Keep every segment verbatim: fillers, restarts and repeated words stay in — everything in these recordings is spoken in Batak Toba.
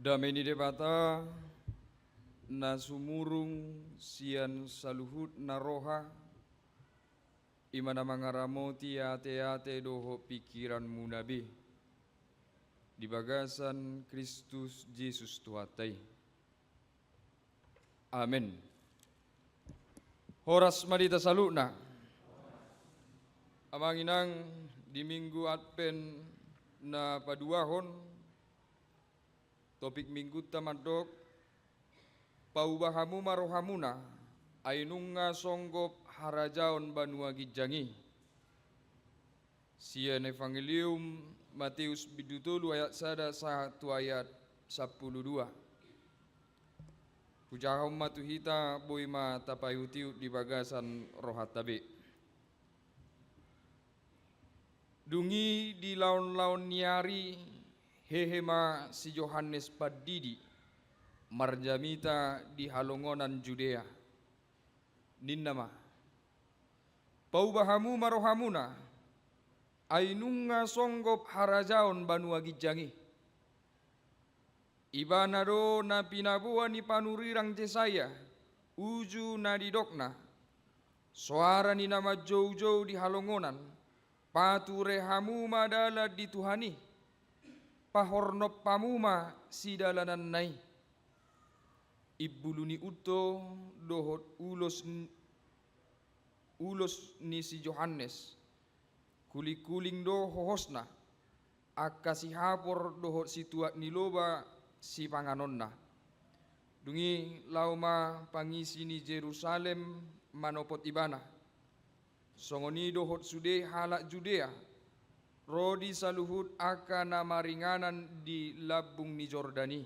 Dame ni Debata, na sumurung sian saluhut na roha, i ma na mangaramoti ateate dohot pingkiranmuna be, di bagasan Kristus Jesus Tuhanta i. Amen. Horas ma di hita saluhutna. Amang inang, di Minggu Advent na paduahon, topik Minggunta mandok: Pauba hamu ma rohamuna, ai nunga songgop harajaon banua ginjang i. Sian Evangelium Mateus bindu tolu ayat sada sahat tu ayat sampulu dua. Hujahahon ma tu hita, boi ma tapaihutihut di bagasan rohanta be. Dung i di laonlaon ni ari, hehe ma si Johannes Pandidi marjamita di halongonan Judea. Ninna ma: Pauba hamu ma rohamuna, ai nunga songgop harajaon banua ginjang i. Ibana do na pinaboa ni panurirang Jesaya, uju na nidokna: Soara ni na manjoujou di halongonan: Pature hamu ma dalan di Tuhan i, pahornop hamu ma sidalananna i. Imbulu ni unto dohot ulos n-, ulos ni si Johannes, kulingkuling do hohosna, angka sihapor dohot situak ni loba sipanganonna. Dung i laho ma pangisi ni Jerusalem manopot ibana, songon i dohot sude halak Judea, ro di saluhut angka na maringanan di lambung ni Jordan i.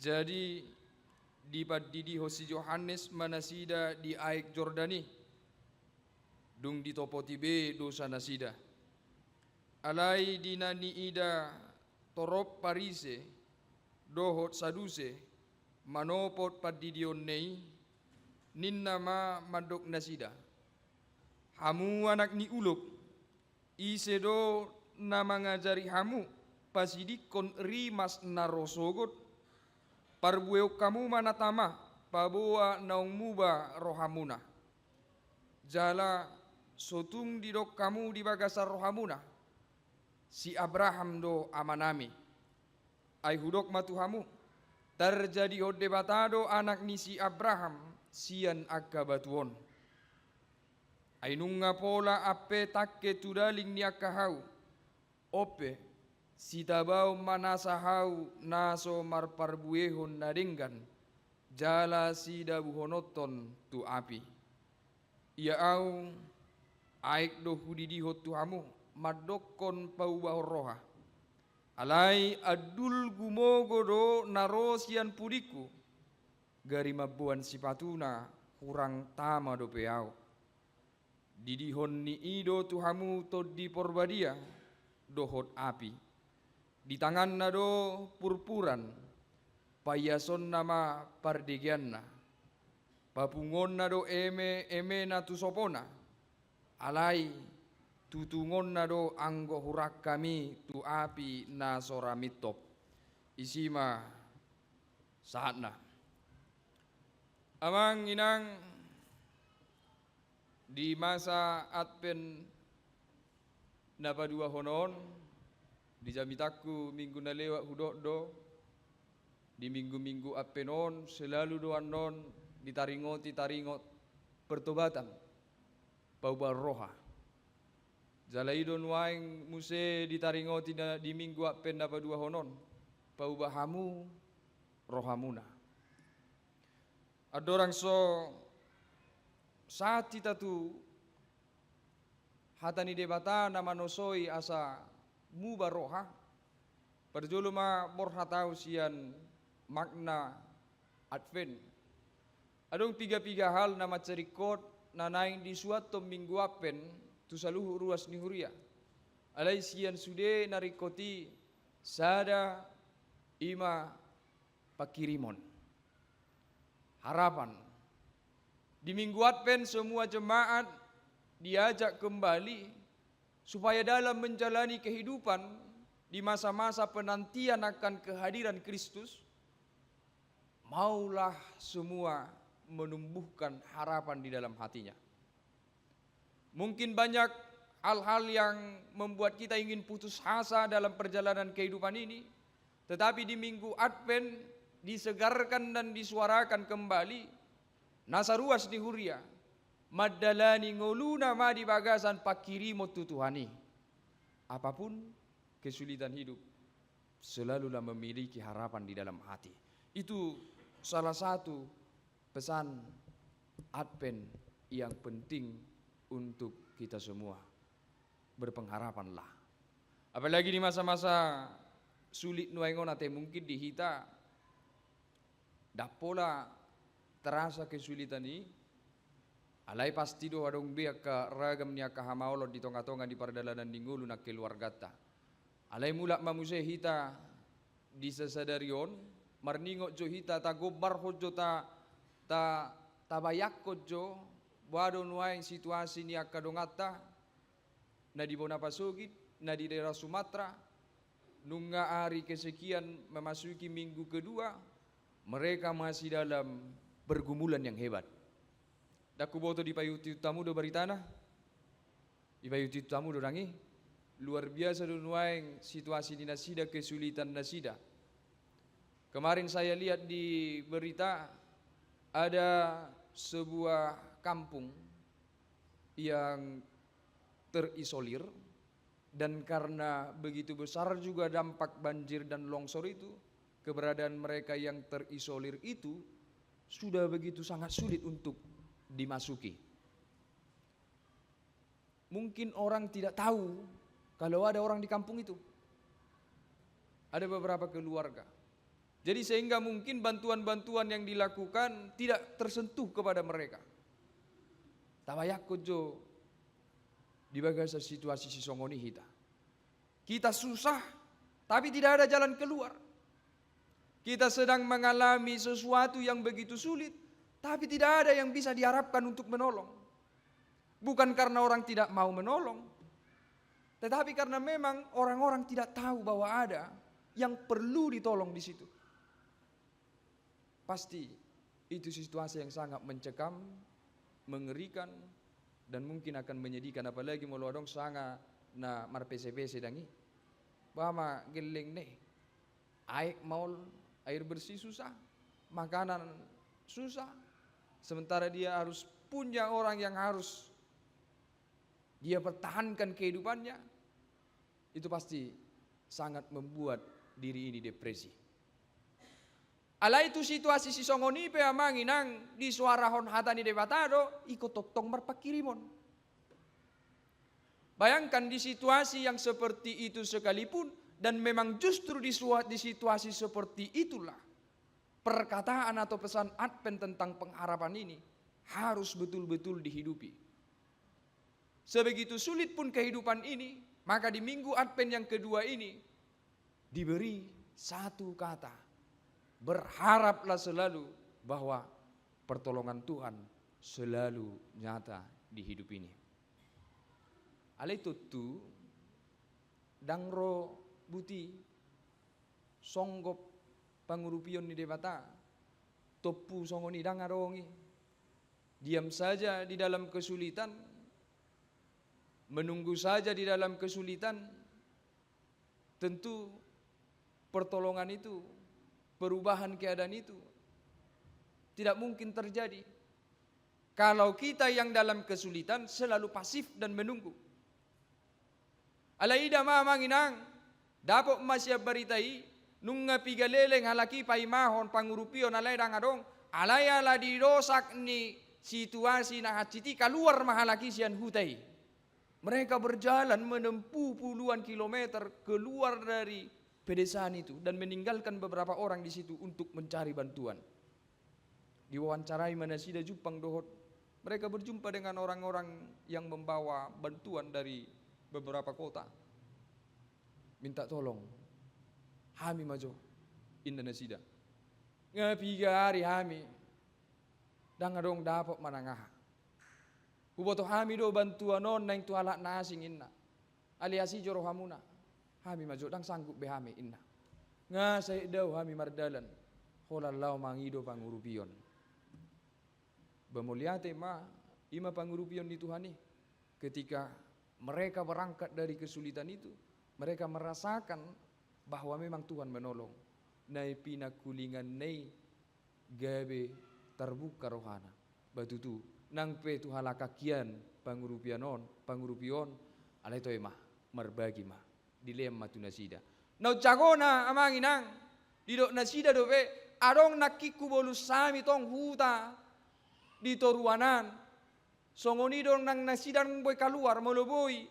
Jadi dipandidihon si Johannes ma nasida di aek Jordan i, dung ditopoti be dosanasida. Alai di na niida torop Parise dohot Saduse manopot pandidionna i, ninna ma mandok nasida: Hamu anak ni ulok, ise do na mangajari hamu pasidingkon rimas na ro sogot? Parbuehon hamu ma na tama paboa naung muba rohamuna. Jala so tung didok hamu di bagasan rohamuna: Si Abraham do amanami. Ai hudok ma tu hamu: Tarjadihon Debata do anak ni si Abraham sian angka batu on. Ai nunga pola ampe tangke tu daling ni angka hau. On pe, sitabaon ma nasa hau na so marparbuehon na denggan, jala sidabuhononton tu api. Ia ahu, aek do hudidihon tu hamu mandokkon paubahon roha. Alai andul gumogo do na ro sian pudingku, gari mamboan sipatuna hurang tama dope ahu. Didihon ni i do tu hamu Tondi Porbadia dohot api. Di tanganna do purpuran, paiasonna ma pardegeanna. Papunguonna do eme-emena tu sopona, alai tutungonna do anggo hurangkam i tu api na so ra mintop. Isi ma sahatna. Amang inang, di masa Advent na paduahon on, di jamitangku minggu na lewat hudok do, di minggu-minggu Advent on selalu do annon ditaringoti taringot pertobatan, paubahon roha. Jala i do nuaeng muse ditaringoti na, di minggu Advent na paduahon on: Pauba hamu rohamuna. Andorang so sahat hita tu hata ni Debata na manosoi asa muba roha, parjolo ma borhat ahu sian makna Advent. Adong piga-piga hal na mansai ringkot na naeng disuanhon minggu Advent tu saluhut ruas ni huria. Alai sian sude na ringkot i, sada i ma pangkirimon. Harapan. Di minggu Advent semua jemaat diajak kembali supaya dalam menjalani kehidupan di masa-masa penantian akan kehadiran Kristus, maulah semua menumbuhkan harapan di dalam hatinya. Mungkin banyak hal-hal yang membuat kita ingin putus asa dalam perjalanan kehidupan ini, tetapi di Minggu Advent disegarkan dan disuarakan kembali, nasa ruas ni huria mandalani ngoluna ma di bagasan panghirimon tu Tuhan i. Apapun kesulitan hidup, selalulah memiliki harapan di dalam hati. Itu salah satu pesan Advent yang penting untuk kita semua. Berpengharapanlah. Apalagi di masa-masa sulit nuaeng on, ate, mungkin di hita ndang pola terasa kesulitan i, alai pasti do adong be angka ragam ni angka hamaolon di tonga-tonga ni pardalanan ni ngolu nang keluarganta. Alai mulak ma muse hita di sasadari on, marningot jo hita, tagombarhon jo, ta, ta, tabayangkon jo, boha do nuaeng situasi ni angka donganta, na di bona pasogit, na di daerah Sumatera, nunga hari kesekian memasuki minggu kedua, mereka masih dalam pergumulan yang hebat. Ndang huboto dipaihut-ihut hamu do baritana? Dipaihut-ihut hamu do dang i? Luar biasa do nuaeng situasi ni nasida, kesulitan nasida. Kemarin saya lihat di berita, ada sebuah kampung yang terisolir, dan karena begitu besar juga dampak banjir dan longsor itu, keberadaan mereka yang terisolir itu sudah begitu sangat sulit untuk dimasuki. Mungkin orang tidak tahu kalau ada orang di kampung itu. Ada beberapa keluarga. Jadi sehingga mungkin bantuan-bantuan yang dilakukan tidak tersentuh kepada mereka. Tabayangkon jo di bagasan situasi sisongon i hita. Kita susah, tapi tidak ada jalan keluar. Kita sedang mengalami sesuatu yang begitu sulit, tapi tidak ada yang bisa diharapkan untuk menolong. Bukan karena orang tidak mau menolong, tetapi karena memang orang-orang tidak tahu bahwa ada yang perlu ditolong di situ. Pasti itu situasi yang sangat mencekam, mengerikan, dan mungkin akan menyedihkan, apalagi molo adong sanga na marpese-pese dang i. Boha ma gellengna i? Aek maol, air bersih susah, makanan susah, sementara dia harus punya orang yang harus dia pertahankan kehidupannya, itu pasti sangat membuat diri ini depresi. Alai tu situasi sisongon i pe, amang inang, disuarahon hata ni Debata do, ingkon tongtong marpanghirimon. Bayangkan, di situasi yang seperti itu sekalipun, dan memang justru di sua-, di situasi seperti itulah perkataan atau pesan Advent tentang pengharapan ini harus betul-betul dihidupi. Sebegitu sulit pun kehidupan ini, maka di Minggu Advent yang kedua ini diberi satu kata, "Berharaplah selalu bahwa pertolongan Tuhan selalu nyata di hidup ini." Alai tontu ndang ro buti songgop pangurupion ni Debata, tompu songon i ndang adong i. Diam saja di dalam kesulitan, menunggu saja di dalam kesulitan, tentu pertolongan itu, perubahan keadaan itu tidak mungkin terjadi kalau kita yang dalam kesulitan selalu pasif dan menunggu. Alai ida ma, amang inang, dapot ma sian barita i, nunga piga leleng halak i paimahon pangurupion alai ndang adong, alai ala didosak ni situasi na hansit i, kaluar ma halak i sian huta i. Mereka berjalan menempuh puluhan kilometer keluar dari pedesaan itu dan meninggalkan beberapa orang di situ untuk mencari bantuan. Diwawancarai ma nasida, jumpang dohot mereka berjumpa dengan orang-orang yang membawa bantuan dari beberapa kota. "Minta tolong hami ma jo," inna nasida. "Nga piga ari hami ndang adong dapot manang aha. Huboto hami do bantuan on naeng tu halak na asing," inna. "Alai asi jo rohamuna. Hami ma jo, ndang sanggup be hami, inna. Nga sai dao hami mardalan, holan laho mangido pangurupion. Ba mauliate ma, i ma pangurupion ni Tuhan i. Ketika mereka berangkat dari kesulitan itu, mereka merasakan bahwa memang Tuhan menolong. Na i pinangkulinganna i gabe tarbuka rohana. Ba tutu, nang pe tu halak angka hian pangurupion on, pangurupion, alai toe ma, marbagi ma, dilean ma tu nasida. Naung jagona amang inang, didok nasida dope, adong nangkin hubolus hami tong huta di toruan an. Songon i do nang nasida, nang boi kaluar, molo boi,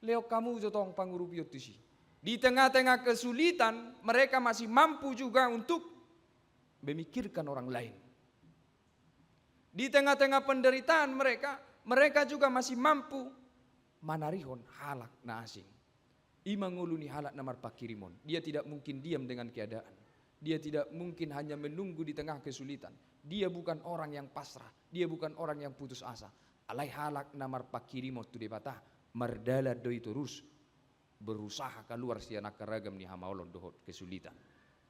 lehon hamu jo tong pangurupion tusi. Di tengah-tengah kesulitan, mereka masih mampu juga untuk memikirkan orang lain. Di tengah-tengah penderitaan mereka, mereka juga masih mampu manarihon halak na asing. I ma ngolu ni halak na marpanghirimon. Dia tidak mungkin diam dengan keadaan. Dia tidak mungkin hanya menunggu di tengah kesulitan. Dia bukan orang yang pasrah. Dia bukan orang yang putus asa. Alai halak na marpanghirimon tu Debata, mardalan do i torus, berusaha kaluar sian angka ragam ni hamaolon dohot kesulitan.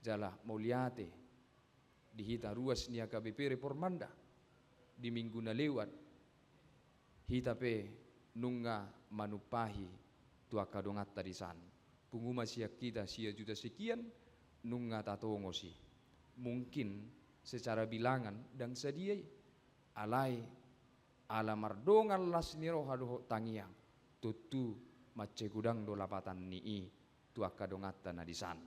Jala mauliate di hita ruas ni H K B P Reformanda di minggu na lewat, hita pe nunga manumpahi tu angka donganta di san. Pungu ma sian hita sia juta sekian, nunga tatongos i. Mungkin secara bilangan ndang sadia i, alai ala mardongan las ni roha dohot tangiang, tontu mansai godang do lapatan ni i tu angka donganta na di san.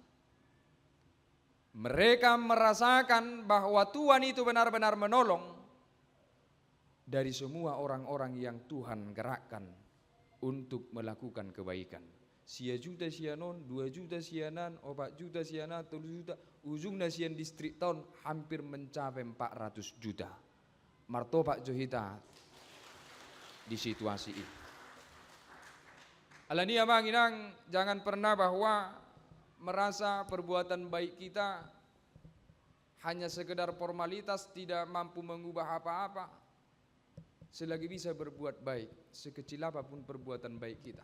Mereka merasakan bahwa Tuhan itu benar-benar menolong dari semua orang-orang yang Tuhan gerakkan untuk melakukan kebaikan. Sia juta sian on, dua juta sian an, opat juta sian an, tolu juta, ujungna sian distrikta on hampir mencapai empat ratus juta. Martopak jo hita di situasi i. Alani i amang inang, jangan pernah bahwa merasa perbuatan baik kita hanya sekedar formalitas, tidak mampu mengubah apa-apa. Selagi bisa berbuat baik, sekecil apapun perbuatan baik kita,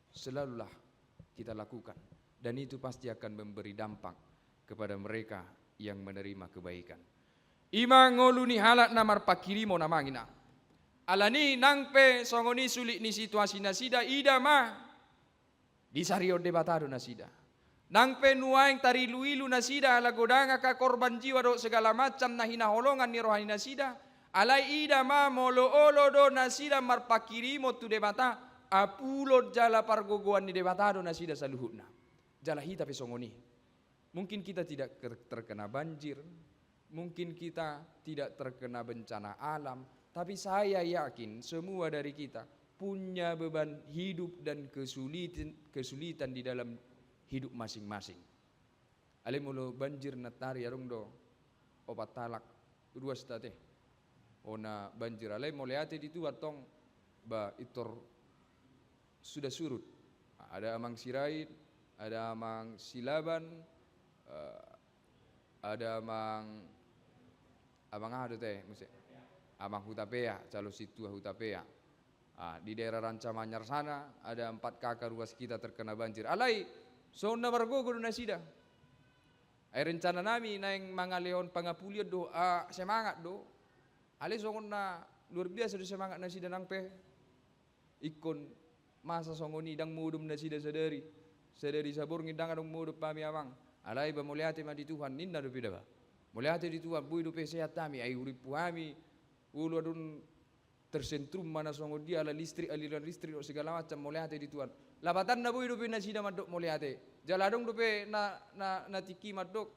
selalulah kita lakukan. Dan itu pasti akan memberi dampak kepada mereka yang menerima kebaikan. I ma ngolu ni halak na marpanghirimon amang inang. Alani i nang pe songon i sulit ni situasi nasida, ida ma disarihon Debata do nasida. Nang pe nuaeng tarilu-ilu nasida ala godang angka korban jiwa dohot segala macam na hinaholongan ni roha ni nasida, alai ida ma molo olo do nasida marpanghirimon tu Debata, apulon jala pargogoan ni Debata do nasida saluhutna. Jala hita pe songon i. Mungkin kita tidak ter-, terkena banjir, mungkin kita tidak terkena bencana alam, tapi saya yakin semua dari kita punya beban hidup dan kesulitan, kesulitan di dalam hidup masing-masing. Alai molo banjir nantoari adong do opat halak ruas ate. Ona banjir, alai mauliate di Tuhan tong, ba intor sudah surut. Ada amang Sirait, ada amang Silaban, eh, ada amang, amang aha do te muse? Amang Hutapea, calon sintua Hutapea. Ah, di daerah Ranca Manyar sana ada empat K K ruas kita terkena banjir. Alai songon na margogo do nasida. Ai rencana nami naeng mangalehon pangapulian do, ah, semangat do. Alai songon na luar biasa do semangat nasida nang pe. Ingkon masa songon i ndang modom nasida sadari. Sadari saborngin ndang adong modom hami amang. Alai ba mauliate ma di Tuhan ninna dope da ba. Mauliate di Tuhan boi dope sehat hami, ai hurimpu hami. Olo adong tersentrum ma na songon dia ala listrik, aliran listrik dohot segala macam, mauliate di Tuhan. Lapatanna boi dope nasida mandok mauliate. Jala adong dope na, na, na tingki mandok,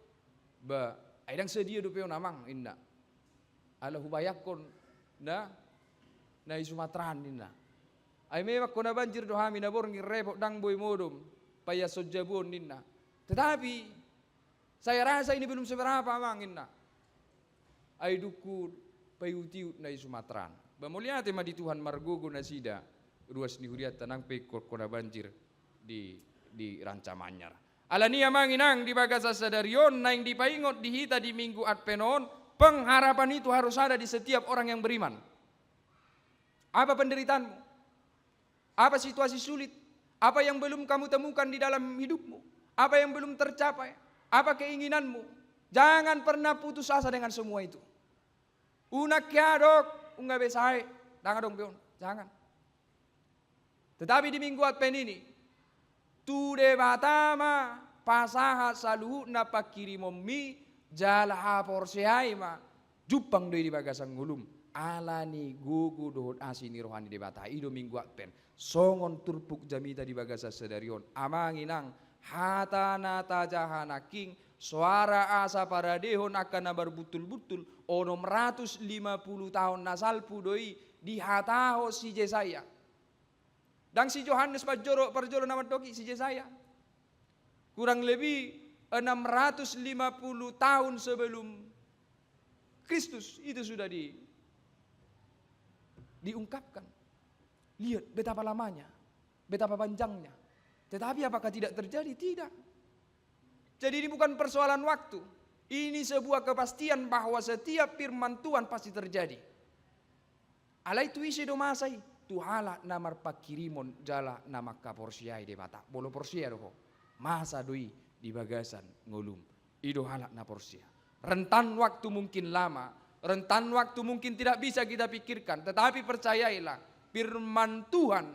ba, ai ndang sadia dope on amang, inna. Ala hubayangkon na, na i Sumatera an ninna. Ai memang hona banjir do hami na borngin repot ndang boi modom paiashon jabu on ninna. Tetapi saya rasa ini belum seberapa amang inna. Ai dungkon paiut-iut na i Sumatera an. Ba mauliate ma di Tuhan margogo nasida ruas ni hurianta nang pe ingkon hona banjir di, di Ranca Manyar. Alani i amang inang di bagasan sadari on naeng dipaingot di hita di Minggu Advent on, pengharapan itu harus ada di setiap orang yang beriman. Apa penderitaanmu? Apa situasi sulit? Apa yang belum kamu temukan di dalam hidupmu? Apa yang belum tercapai? Apa keinginanmu? Jangan pernah putus asa dengan semua itu. Unang keadok, unang be sae, ndang adong be on. Jangan. Tetapi di Minggu Advent ini, tu Debata ma pasahat saluhutna panghirimonmi, jala haporseai ma jumpang do i di bagasan ngolum, ala ni gogo dohot asi ni roha ni Debata. I do Minggu Advent. Songon turpuk jamita di bagasan sadari on, amang inang, hata na tajaha nangkin, soara asa paradehon angka na marbuntul-buntul, onom ratus lima puluh taon na salpu do i dihatahon si Jesaya. Ndang si Johannes parjolo, parjolo na mandok i, si Jesaya. Kurang lebih enam ratus lima puluh tahun sebelum Kristus itu sudah di, diungkapkan. Lihat betapa lamanya, betapa panjangnya. Tetapi apakah tidak terjadi? Tidak. Jadi ini bukan persoalan waktu. Ini sebuah kepastian bahwa setiap firman Tuhan pasti terjadi. Alai tu ise do masa i? Tu halak na marpanghirimon jala na mangkaporseai Debata. Molo porsea do ho, masa do i di bagasan ngolum. I do halak na porsea. Rentan waktu mungkin lama, rentan waktu mungkin tidak bisa kita pikirkan, tetapi percayailah, firman Tuhan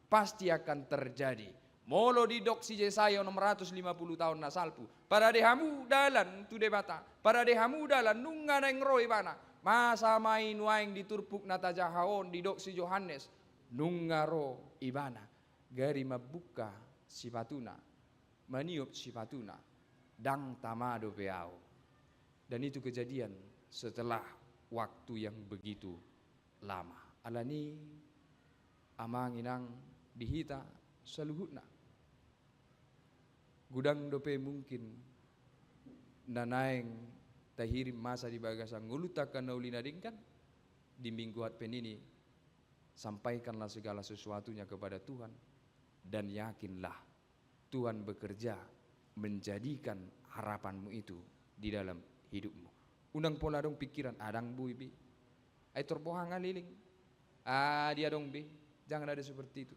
pasti akan terjadi. Molo didok si Jesaya onom ratus lima puluh taon na salpu, parade hamu dalan tu Debata, parade hamu dalan, nunga naeng ro Ibana. Masa ma i nuaeng di turpuk na tajaha on didok si Johannes, nunga ro Ibana, gari mambuka sipatuna, maniop sipatuna, ndang tama dope Ahu. Dan itu kejadian setelah waktu yang begitu lama. Alani, amang inang, di hita saluhutna, godang dope mungkin na naeng tahirim masa di bagasan ngolunta angka na uli na denggan. Di Minggu Advent ini, sampaikanlah segala sesuatunya kepada Tuhan dan yakinlah Tuhan bekerja menjadikan harapanmu itu di dalam hidupmu. Unang pola adong pikiran, "Ah, ndang boi be. Ai tor boha nga leleng? Ah, dia adong be." Jangan ada seperti itu.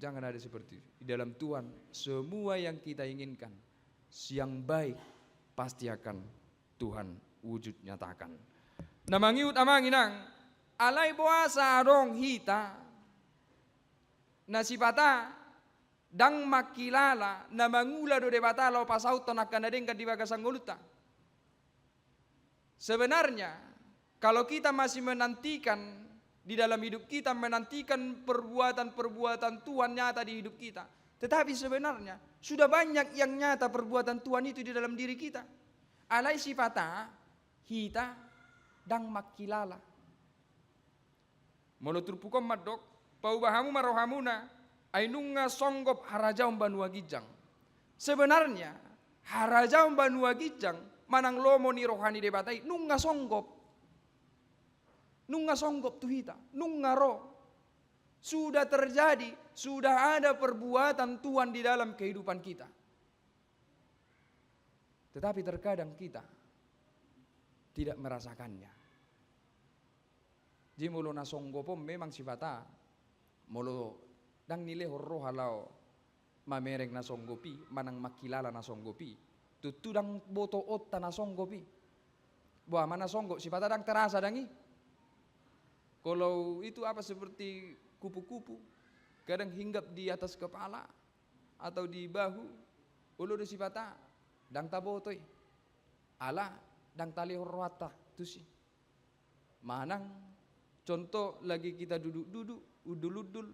Jangan ada seperti itu. Di dalam Tuhan, semua yang kita inginkan, yang baik, pasti akan Tuhan wujud nyatakan. Na mangihut, amang inang, alai boasa adong hita na sipata ndang mangkilala, na mangula do Debata laho pasauthon angka na denggan di bagasan ngolunta. Sebenarnya, kalau kita masih menantikan, di dalam hidup kita menantikan perbuatan-perbuatan Tuhan nyata di hidup kita, tetapi sebenarnya sudah banyak yang nyata perbuatan Tuhan itu di dalam diri kita. Alai sipata hita ndang mangkilala. Molo turpuk on mandok, "Paubah hamu ma rohamuna, ai nunga songgop harajaon banua ginjang." Sebenarnya, harajaon banua ginjang manang lomo ni roha ni Debata i nunga songgop. Nunga songgop tu hita, nunga ro. Sudah terjadi, sudah ada perbuatan Tuhan di dalam kehidupan kita. Tetapi terkadang kita tidak merasakannya. Jadi molo na songgop on memang sipata, molo ndang nilehon roha laho mamereng na songgop i, manang mangkilala na songgop i, tontu ndang botoonta na songgop i. Boha ma na songgop, sipata ndang terasa ndang i. Kalau itu apa, seperti kupu-kupu, kadang hinggap di atas kepala atau di bahu, olo do sipata, ndang taboto i. Ala ndang talehon rohanta tusi. Manang contoh, lagi kita duduk-duduk, undul-undul,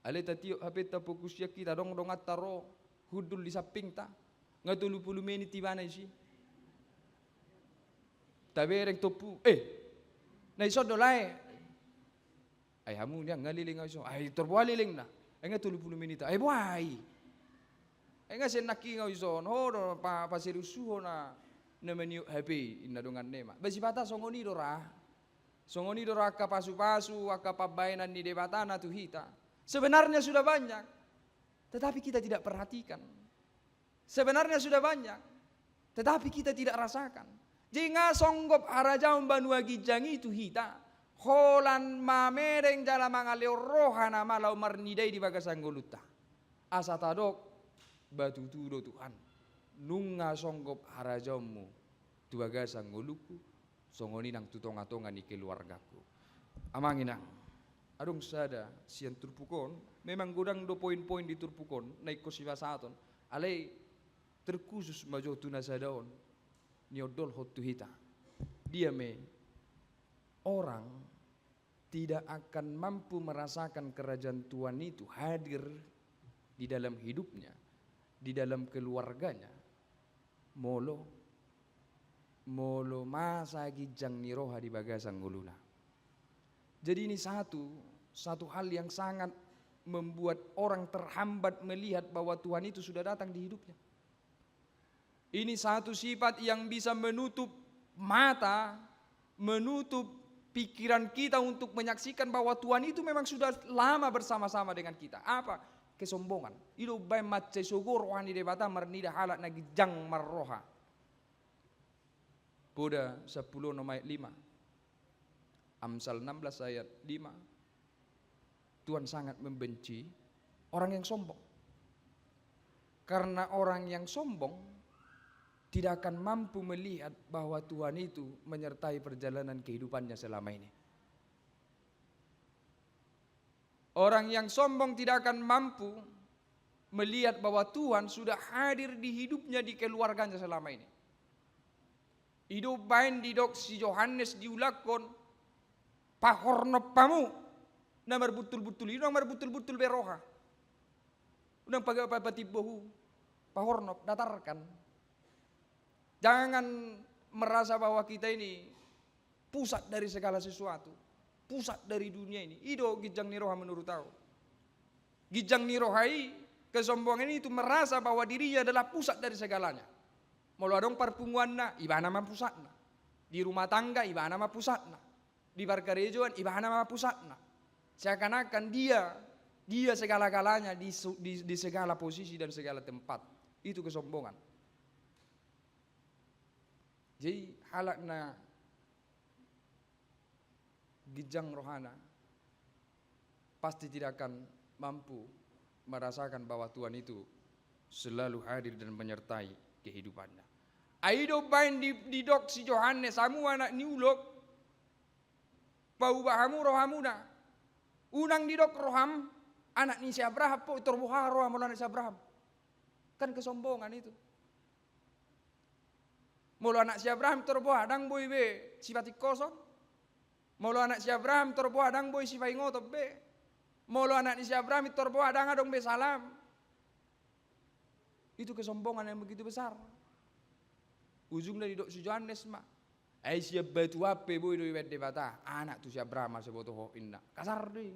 alai tatiop H P-nta, fokus sian hita, adong donganta ro hundul di sampingta, nga tolu pulu menit ibana disi. Tabereng tompu, "Eh, na dison do lae." "Ai hamu nian, nga leleng ahu dison." "Ai tor boha lelengna?" "Ai nga tolu pulu menit." "Ai boha i?" "Ai nga sian nangkin ahu dison." "Ho do pa-, paseriusi ho na, na maniop H P i," ninna donganna i ma. Ba sipata songon i do ra. Songon i do ra angka pasu-pasu, angka pambahenan ni Debata na tu hita. Sebenarnya sudah banyak, tetapi kita tidak perhatikan. Sebenarnya sudah banyak, tetapi kita tidak rasakan. Jadi nga songgop harajaon banua ginjang i tu hita, holan mamereng jala mangalehon roha nama laho marnida i di bagasan ngolunta. Asa tadok, ba tutu do Tuhan, nunga songgop harajaonmu tu bagasan ngolungku, songon i nang tu tonga-tonga ni keluargaku. Amang inang, adong sada sian turpuk on, memang godang do poin-poin di turpuk on na ingkon sipasahaton, alai terkhusus ma jo tu na sada on, niondolhon tu hita. Dia me orang tidak akan mampu merasakan kerajaan Tuhan itu hadir di dalam hidupnya, di dalam keluarganya, molo, molo masa ginjang ni roha di bagasan ngoluna. Jadi ini satu, satu hal yang sangat membuat orang terhambat melihat bahwa Tuhan itu sudah datang di hidupnya. Ini satu sifat yang bisa menutup mata, menutup pikiran kita untuk menyaksikan bahwa Tuhan itu memang sudah lama bersama-sama dengan kita. Apa? Kesombongan. I do umbahen mansai sogo roha ni Debata marnida halak na ginjang marroha. Poda sampulu onom ayat lima. Amsal enam belas ayat lima. Tuhan sangat membenci orang yang sombong. Karena orang yang sombong tidak akan mampu melihat bahwa Tuhan itu menyertai perjalanan kehidupannya selama ini. Orang yang sombong tidak akan mampu melihat bahwa Tuhan sudah hadir di hidupnya, di keluarganya selama ini. I do umbahen didok si Johannes diulakhon, pahornop hamu na marbuntul-buntul i, unang marbuntul-buntul be roha. Unang paga-, pa-, patimbo hu, pahornop, datarkan. Jangan merasa bahwa kita ini pusat dari segala sesuatu, pusat dari dunia ini. I do ginjang ni roha menurut au. Ginjang ni roha i, kesombongan itu merasa bahwa dirinya adalah pusat dari segalanya. Molo adong parpunguanna, ibana ma pusatna. Di rumah tangga, ibana ma pusatna. Di parkarejoan, ibana ma pusatna. Seakan-akan dia, dia segala-galanya di su-, di, di segala posisi dan segala tempat. Itu kesombongan. Jadi, halak na ginjang rohana pasti tidak akan mampu merasakan bahwa Tuhan itu selalu hadir dan menyertai kehidupannya. Ai do baen di, didok si Johannes, hamu anak ni ulok, paubah hamu rohamuna. Unang didok roham, anak ni si Abraham ho, i tor boha roha molo anak si Abraham. Kan kesombongan itu. Molo anak si Abraham i tor boha, ndang boi be sipatingkoson. Molo anak si Abraham i tor boha, ndang boi sipaingoton be. Molo anak ni si Abraham i tor boha, ndang adong be salam. Itu kesombongan yang begitu besar. Ujungna didok si Johannes ma, ai sian batu an pe boi do dibaen Debata anak tu si Abraham asa diboto ho, inna. Kasar do i.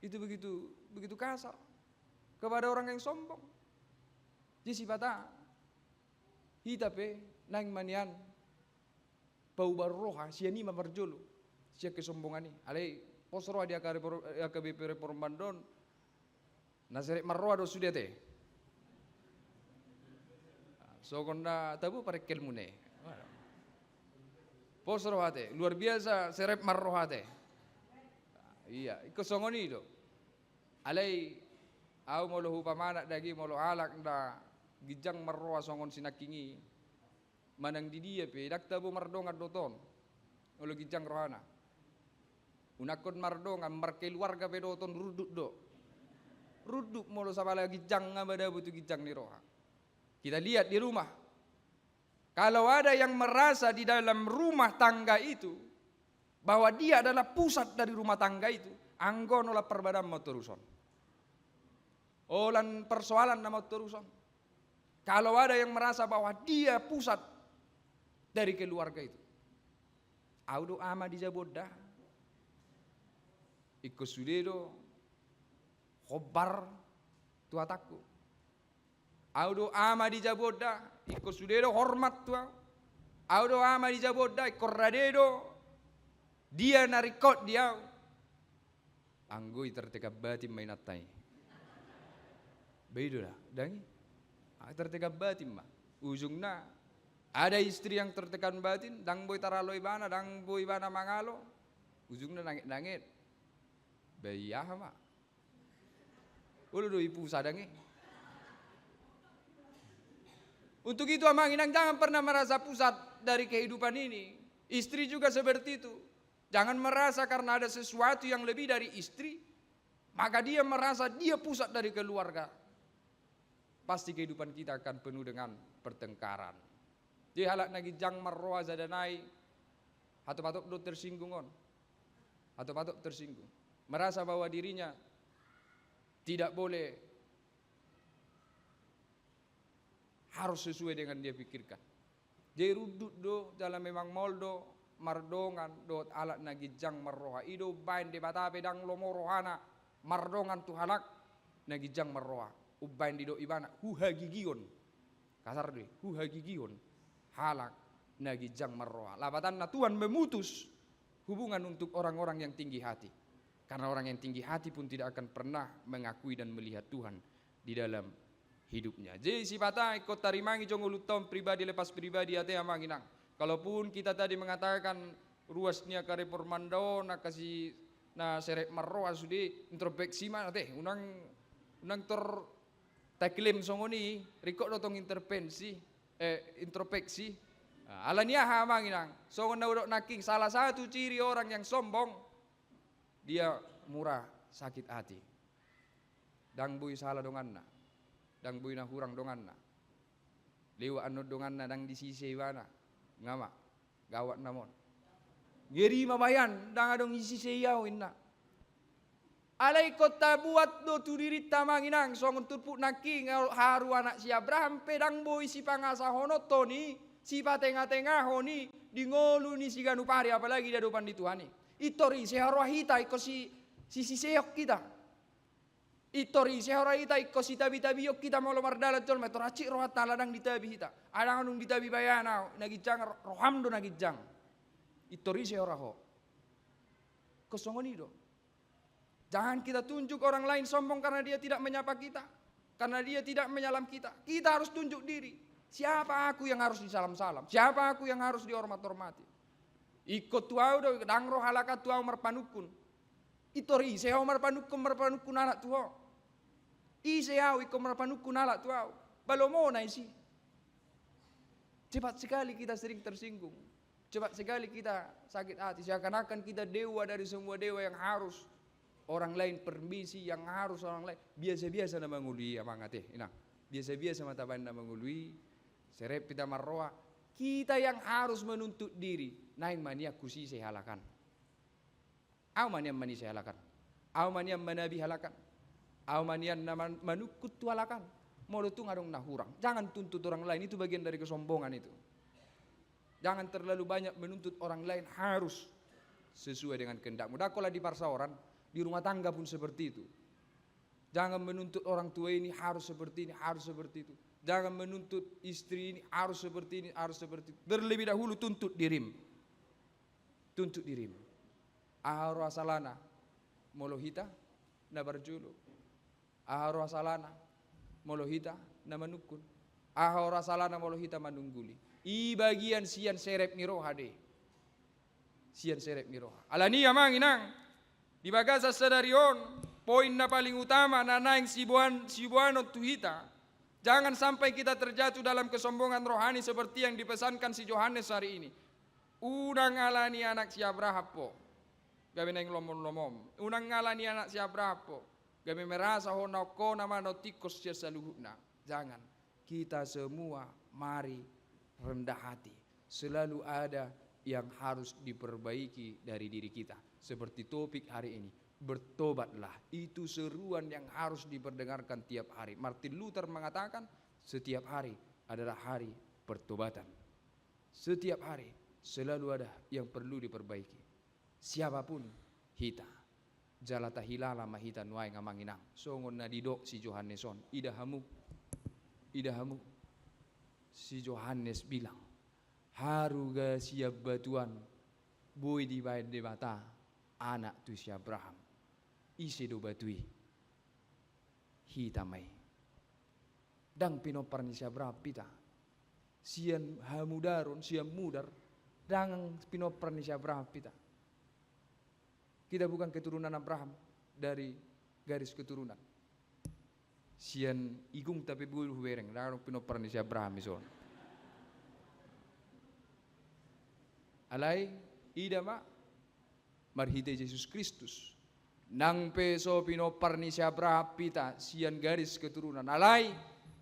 Itu begitu, begitu kasar kepada orang yang sombong. Jadi sipata hita pe naeng ma nian paubahon roha, sian i ma parjolo, sian kesombongan i. Alai pos roha di H K B P Reform, H K B P Reform Bandon, na serep marroha do sude ate. Songon na tabo parengkelmuna i. Pos roha ate, luar biasa serep marroha ate. Ia, ingkon songon i do. Alai au molo hupamanat daging, molo halak na ginjang marroha songon si nangkin i, manang di dia pe, ndang tabo mardongan dohot on. Molo ginjang rohana, unangkon mardongan, markeluarga pe dohot on runduk do. Runduk molo sabala ginjang nga madabo tu ginjang ni roha. Kita lihat di rumah. Kalau ada yang merasa di dalam rumah tangga itu bahwa dia adalah pusat dari rumah tangga itu, anggo on holan parbadaan ma on torus on. Holan persoalan nama on torus on. Kalau ada yang merasa bahwa dia pusat dari keluarga itu. Au do ama di jabu on da. Ingkon sude do hombar tu hatangku. Au do ama di jabu on da, ingkon sude do hormat tu au. Au do ama di jabu on da, ingkon rade do dia na ringkot di au. Anggo i tertekan batin ma inanta i. Ba i do da, ndang i? Ah, tertekan batin ma. Ujungna, ada istri yang tertekan batin, ndang boi taralo ibana, ndang boi ibana mangalo. Ujungna nanget-nanget. Ba i aha ma? Olo do i pusa dang i. Untuk itu, amang inang, jangan pernah merasa pusat dari kehidupan ini. Istri juga seperti itu. Jangan merasa karena ada sesuatu yang lebih dari istri, maka dia merasa dia pusat dari keluarga. Pasti kehidupan kita akan penuh dengan pertengkaran. Jadi halak na ginjang marroha sada nai, hatop-hatop do tersinggung on. Hatop-hatop tersinggung. Merasa bahwa dirinya tidak boleh, harus sesuai dengan dia pikirkan. Jadi rundut do, jala memang maol do mardongan dohot halak na ginjang marroha. I do umbahen Debata pe ndang lomo rohana mardongan tu halak na ginjang marroha. Umbahen didok ibana, huhagigion. Kasar do i, huhagigion halak na ginjang marroha. Lapatanna Tuhan memutus hubungan untuk orang-orang yang tinggi hati. Karena orang yang tinggi hati pun tidak akan pernah mengakui dan melihat Tuhan di dalam hidupnya. Jadi sipata ingkon tarimangi jo ngolunta on pribadi lepas pribadi ate amang inang. Kalaupun kita tadi mengatakan ruas ni angka reformanda on, angka si na serep marroha sude, introspeksi ma ate, unang, unang tor taklaim songon i, ringkot do tong intervensi, eh, introspeksi. Nah, ala ni aha amang inang? Songon na hudok nangkin, salah satu ciri orang yang sombong, dia murah sakit hati. Ndang boi sala donganna, ndang boi na hurang donganna. Liwat annon donganna ndang disise ibana. Nga ma, gawat nama on. Ngeri ma bahen, ndang adong disise au inna. Alai ingkon tabuat do tu dirinta amang inang, songon turpuk nangkin, haru anak si Abraham pe ndang boi sipangasahononhon i, sipatengatengahon i di ngolu ni siganup ari, apalagi di adopan ni Tuhan i. Intor ise roha hita ingkon si, sisisehon hita. Intor ise roha hita ingkon sitabitabion hita molo mardalan jolma, intor hansit rohanta ala ndang ditabi hita. Ala ndang adong ditabi bahen au, na ginjang ro-, roham do na ginjang. Intor ise roha ho. Ingkon songon i do. Jangan kita tunjuk orang lain sombong karena dia tidak menyapa kita, karena dia tidak menyalam kita. Kita harus tunjuk diri. Siapa aku yang harus disalam-salam? Siapa aku yang harus dihormat-hormati? Ingkon tu au do, ndang ro halak an tu au marpanungkun. Intor ise ho marpanungkun, marpanungkun halak tu ho? Ise au ingkon marpanungkun halak tu au? Ba lomona i si. Cepat sekali kita sering tersinggung. Cepat sekali kita sakit hati. Seakan-akan kita dewa dari semua dewa yang harus orang lain permisi, yang harus orang lain. Biasa-biasa na mangolu i amang ate, inang. Biasa-biasa ma tabaen na mangolu i. Serep hita marroha. Kita yang harus menuntut diri. Naeng ma nian husise halak an. Au ma nian manise halak an. Au ma nian manabi halak an. Au ma nian na man-, manungkun tu halak an. Molo tung adong na hurang, jangan tuntut orang lain, itu bagian dari kesombongan itu. Jangan terlalu banyak menuntut orang lain harus sesuai dengan kehendakmu. Ndang holan di parsaoran, di rumah tangga pun seperti itu. Jangan menuntut orang tua ini harus seperti ini, harus seperti itu. Jangan menuntut istri ini harus seperti ini, harus seperti itu. Terlebih dahulu tuntut dirim. Tuntut dirim. Aha roha salana molo hita na parjolo? Aha roha salana molo hita na manungkun? Aha roha salana molo hita manungguli? I bagian sian serep ni roha do i. Sian serep ni roha. Ala ni i amang inang, di bagasan sadari on, poin na paling utama na naeng siboan-, siboanon tu hita, jangan sampai kita terjatuh dalam kesombongan rohani seperti yang dipesankan si Johannes hari ini. Unang ala ni anak si Abraham ho gabe naeng lomom-lomom. Unang ala ni anak si Abraham ho gabe merasa ho na ongkona ma, na tingkos sian saluhutna. Jangan. Kita semua mari rendah hati. Selalu ada yang harus diperbaiki dari diri kita. Seperti topik hari ini, bertobatlah. Itu seruan yang harus diperdengarkan tiap hari. Martin Luther mengatakan, setiap hari adalah hari pertobatan. Setiap hari selalu ada yang perlu diperbaiki. Siapapun hita, jala tahilala ma hita nuaeng amang inang. Songon na didok si Johannes on, ida hamu, ida hamu. Si Johannes bilang, haruga sian batu an boi dibaen Debata anak tu si Abraham. Ise do batu i? Hita ma i. Ndang pinompar ni si Abraham hita. Sian hamudaron, sian mudar, ndang pinompar ni si Abraham hita. Kita bukan keturunan Abraham dari garis keturunan. Sian igungta pe boi hubereng, ndang adong pinompar ni si Abraham ison. Alai, ida ma, marhite Jesus Kristus. Nang pe so pinompar ni si Abraham hita sian garis keturunan, alai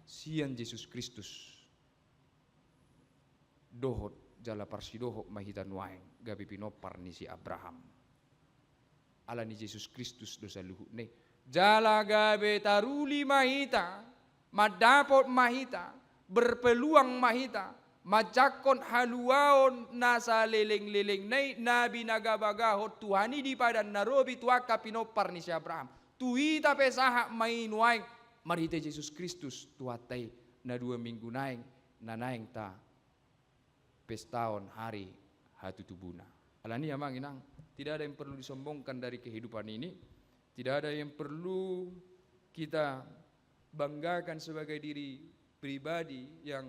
sian Jesus Kristus dohot jala parsidohot ma hita nuaeng gabe pinompar ni si Abraham. Ala ni Jesus Kristus do saluhutna i. Jala gabe taruli ma hita, mandapot ma hita, berpeluang ma hita, manjangkon haluaon na salelenglelengna i na binagabagahon Tuhan i di Padan na Robi tu angka pinompar ni si Abraham. Tu hita pe sahat ma i nuaeng, marhite Jesus Kristus Tuhanta i, na dua minggu naeng, na naeng tapestaon hari hatutubuna. Alani i, amang inang, tidak ada yang perlu disombongkan dari kehidupan ini, tidak ada yang perlu kita banggakan sebagai diri pribadi yang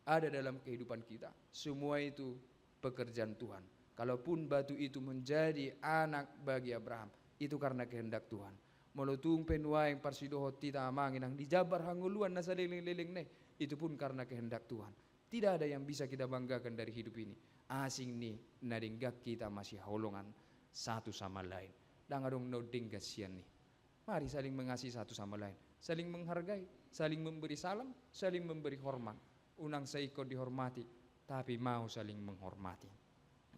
ada dalam kehidupan kita. Semua itu pekerjaan Tuhan. Kalaupun batu itu menjadi anak bagi Abraham, itu karena kehendak Tuhan. Molo tung pe nuaeng parsidohot hita, amang inang, dijambar hangoluan na salelenglelengna i, itu pun karena kehendak Tuhan. Tidak ada yang bisa kita banggakan dari hidup ini, asing ni na denggan hita masihaholongan satu sama lain. Ndang adong na denggan sian i. Mari saling mengasihi satu sama lain, saling menghargai, saling memberi salam, saling memberi hormat. Unang sai ingkon dihormati, tapi mau saling menghormati.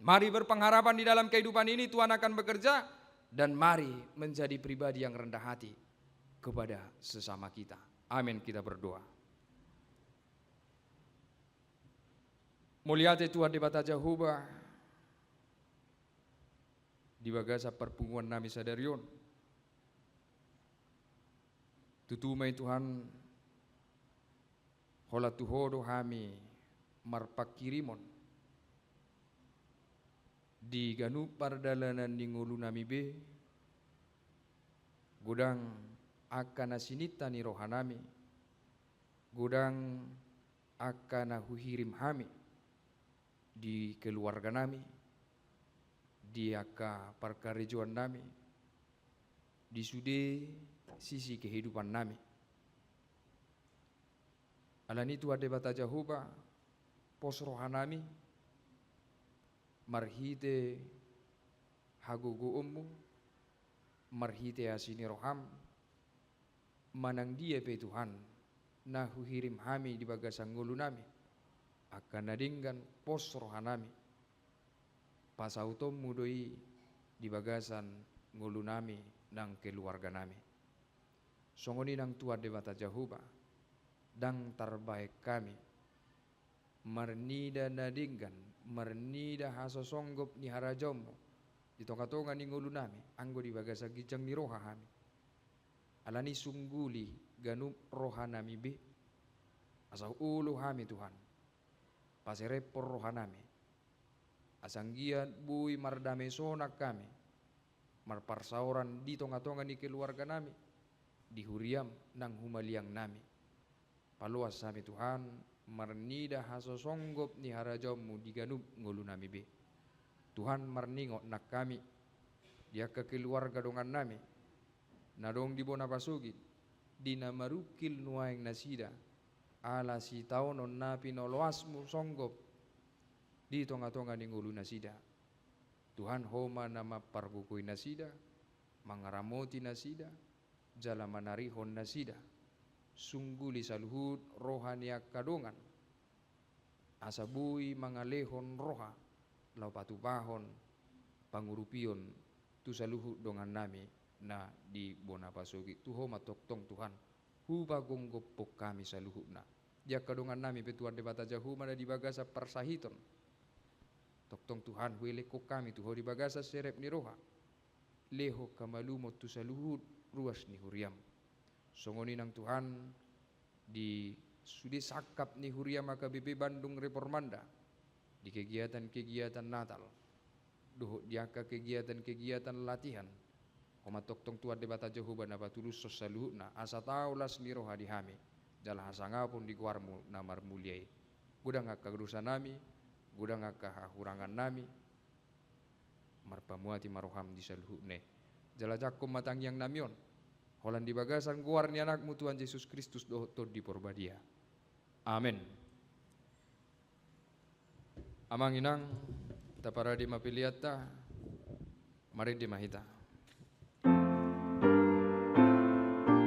Mari berpengharapan di dalam kehidupan ini Tuhan akan bekerja, dan mari menjadi pribadi yang rendah hati kepada sesama kita. Amin. Kita berdoa. Mauliate Tuhan Debata Jahowa, di bagasan parpunguan nami sadari on. Tutu ma i Tuhan, holan tu Ho do hami marpanghirimon di ganup pardalanan ni ngolu nami be, godang angka na sininta ni roha nami, godang angka na huhirim hami di keluarga nami, di angka parkarejoan nami, di sude sisi kehidupan nami. Alani i Tuhan Debata Jahowa, pos roha nami, marhite hagogoonmu, marhite asi ni roham, manang dia pe Tuhan, na huhirim hami di bagasan ngolu nami, angka na denggan pos roha nami, pasautonmu do i di bagasan ngolu nami nang keluarga nami. Songon i nang Tuhan Debata Jahowa, ndang tarbahen hami marnida na denggan, marnida hasosonggop ni harajaonmu di tongatonga ni ngolu nami, anggo di bagasan ginjang ni roha hami. Alani i sungguli ganup roha nami be, asa olo hami Tuhan, paserepon roha nami, asa anggiat boi mardame sonang hami, marparsaoran di tongatonga ni keluarga nami, di huriam nang humaliang nami. Paloas hami Tuhan, marnida hasosonggop ni harajaonmu di ganup ngolu nami be. Tuhan, marningot nang hami di angka keluarga dongan nami na adong di bona pasogit, di na marungkil nuaeng nasida, ala sitaonon na pinoloasmu songgop di tongatonga ni ngolu nasida. Tuhan, Ho ma na mamparbogoi nasida, mangaramoti nasida, jala manarihon nasida. Sungguli saluhut roha ni angka dongan, asa boi mangalehon roha laho patupahon pangurupion tu saluhut dongan nami na di bona pasogit. Tu Ho ma tongtong Tuhan hupagomgophon hami saluhutna. Di angka dongan nami pe Tuhan Debata Jahowa na di bagasan parsahiton, tongtong Tuhan huelekhon hami tu Ho di bagasan serep ni roha. Lehon hamalumon tu saluhut ruas ni huriam. Songon i nang Tuhan, di sude sangkap ni huriam H K B P Bandung Reformanda, di kegiatan-kegiatan Natal dohot di angka kegiatan-kegiatan latihan, Ho ma tongtong Tuhan Debata Jahowa na patulushon saluhutna, asa tau las ni roha di hami, jala hasangapon di goarmu na marmulia i. Godang angka dosa nami, godang angka hahurangan nami, marpamuati ma roham di saluhutna i. Jala jangkon ma tangiangnami on, holan di bagasan goar ni Anakmu Tuhan Jesus Kristus dohot Tondi Porbadia. Amen. Amang inang, taparade ma peleanta, marende ma hita.